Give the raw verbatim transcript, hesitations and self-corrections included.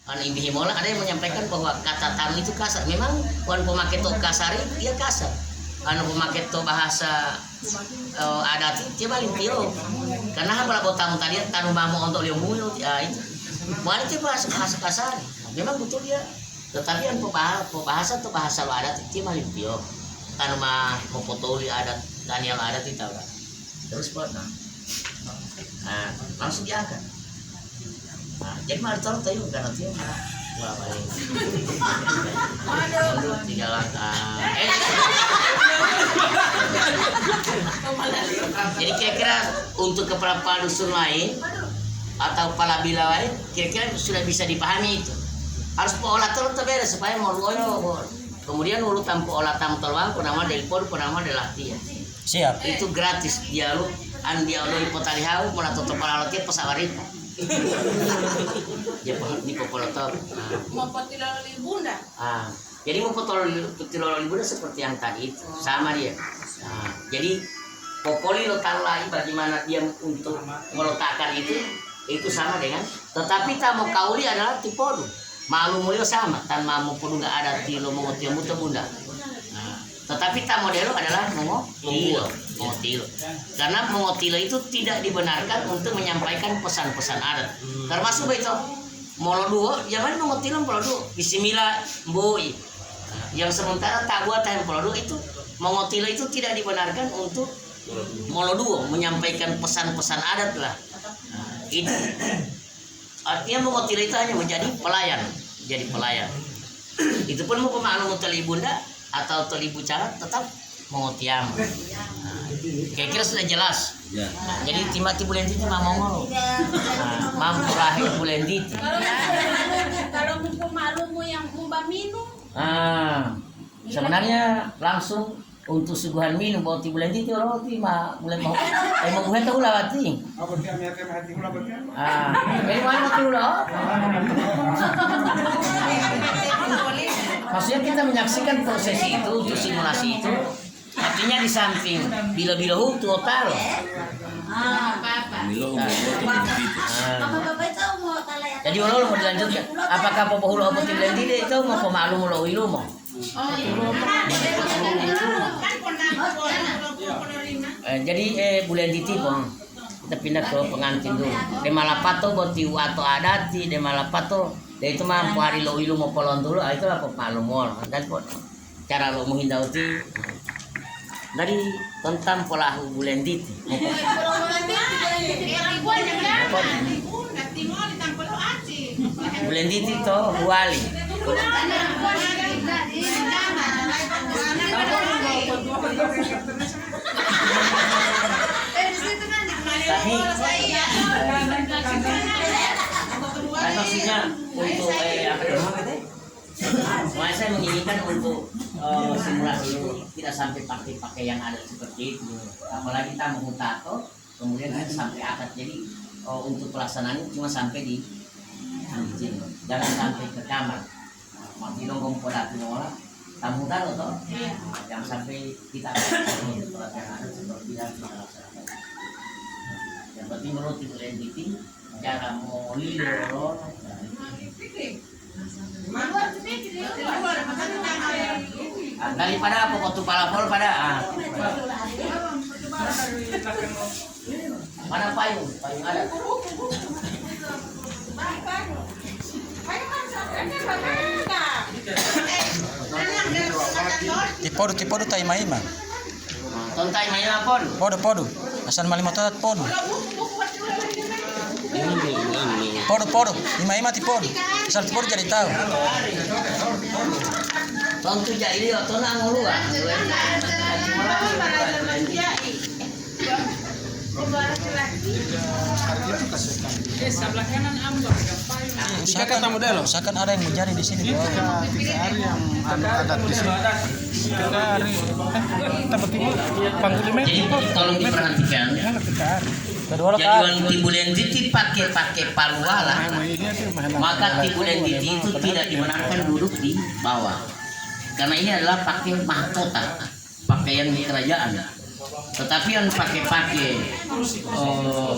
Anu, inti himola ada yang menyampaikan bahwa kata tanu itu kasar. Memang wan pemake to kasar, dia kasar. Anu, pemake to bahasa, eh, adat, dia paling pio. Karena apala bo tamu tadi, tanu mamo untuk liyo muyo, ya itu. Wali itu bahasa, bahasa kasar. Memang betul dia. Tetapi yang pembaha-, pembahasan to bahasa lo adat, dia paling pio. Tanu ma mopotoli adat, tanial adat itu, Pak. Terus, Pak, nah. Nah, langsung diangkat. Nah, jadi malu tahu tayo karena dia, wah, paling. Mundur tiga langkah. Eh. Jadi kira-kira untuk kepala-kepala dusun lain atau kepala bila lain, kira-kira sudah bisa dipahami itu. Harus pola terus beres supaya mau luoyo. Kemudian wulu tampu ola tamu tolowang, ponama dari podu, ponama dari latihan. Siap. Itu gratis, dialu, an dialu ipotalihawu, mula toto palalotiya posawarita. Dia po-, dipopoloto. Ah. Mau potilolo li bunda? Ah. Jadi mau potolo-, potilolo li bunda seperti yang tadi itu. Sama dia. Ah. Jadi, popoli lo tahu lagi bagaimana dia untuk meletakkan itu, itu sama dengan, tetapi ta mokauli adalah tipodu. Malumu liyo sama, tan ma mopodungga adati lo mongotiyombunto, Bunda. Nah, tetapi ta modelo adalah mongotilo, mongotilo. Karena mongotilo itu tidak dibenarkan untuk menyampaikan pesan-pesan adat. Termasuk begitu, moloduwo, jangan mongotilo moloduwo, bismillah, mboi. Yang sementara tabuwa tahem poloduwo itu, mongotilo itu tidak dibenarkan untuk moloduwo, menyampaikan pesan-pesan adat lah. Nah, itu. Artinya, mongotilo itu hanya menjadi pelayan, jadi pelayan. Itu pun mau pemaklum toli bunda atau toli bucara tetap mongotiyam. Nah, kira-kira sudah jelas. Ya. Nah, jadi timati bulentiti ma mongolo. Nah, mampu rahi bulentiti. Kalau mau pemaklum yang mumba minum. Ah, sebenarnya langsung untuk suguhan minum, boti bulentiti, roti ma, bule mau, eh, mau buhe tahu lawati. Apa dia niatnya mati hula berarti? Ah, ini mana mati hula? Maksudnya kita menyaksikan prosesi itu, untuk simulasi itu. Artinya di samping bilo-bilo hutu otalo. Milo umur betul begitu. Ah. Jadi, olo mau dilanjutkan. Apakah popohulo boti bulentiti itu mau pemaklum lo ilumo? Eh, jadi, eh, bulentiti, Bang, kita pindah ke pengantin dulu. De malapato boti wato adati, de malapato, de itu ma pohari lo ilu mopolontulo, ah, itulah po palumol, kan, po. Cara lo muhindau ti. Tadi tentang polahu bulentiti. Bulentiti to huwali. Tapi, eh, maksudnya untuk, eh, apa namanya, teh? Makanya saya menginginkan untuk, eh, simulasi ini tidak sampai pakai pakaian adat seperti itu. Apalagi tamu hutato, kemudian kita sampai akad. Jadi, eh, untuk pelaksanaannya cuma sampai di masjid, jangan sampai ke kamar. Nah, mati dong kompolati mola, tamu hutato toh. Iya. Nah, jangan sampai kita pelatihan adat seperti yang kita laksanakan. Yang penting menurut Ibu Lentiti, cara molilo. Daripada apa, waktu palapor pada, ah. Mana payung? Payung ada. Tipodu, tipodu ta ima-ima. Tontai maila pon. Podo, podo. Asal mali mototat podo. Podo, podo. Ima-ima ti podo. Asal ti podo jadi tahu. Tontu jadi dia, tona ngolua. Usahakan, usahakan ada yang menjadi di sini. Ini tiga, tiga hari yang anu adat di sini. Tiga hari, eh, tempat ini panggul lima. Jadi, tolong diperhatikan. Ya, tiga hari. Kedua rakaat. Jaduan tibulen titi pakai, pakai paluala, maka tibulen titi itu tidak dibenarkan duduk di bawah. Karena ini adalah pakai mahkota, pakaian kerajaan. Tetapi yang pakai-pakai, eh,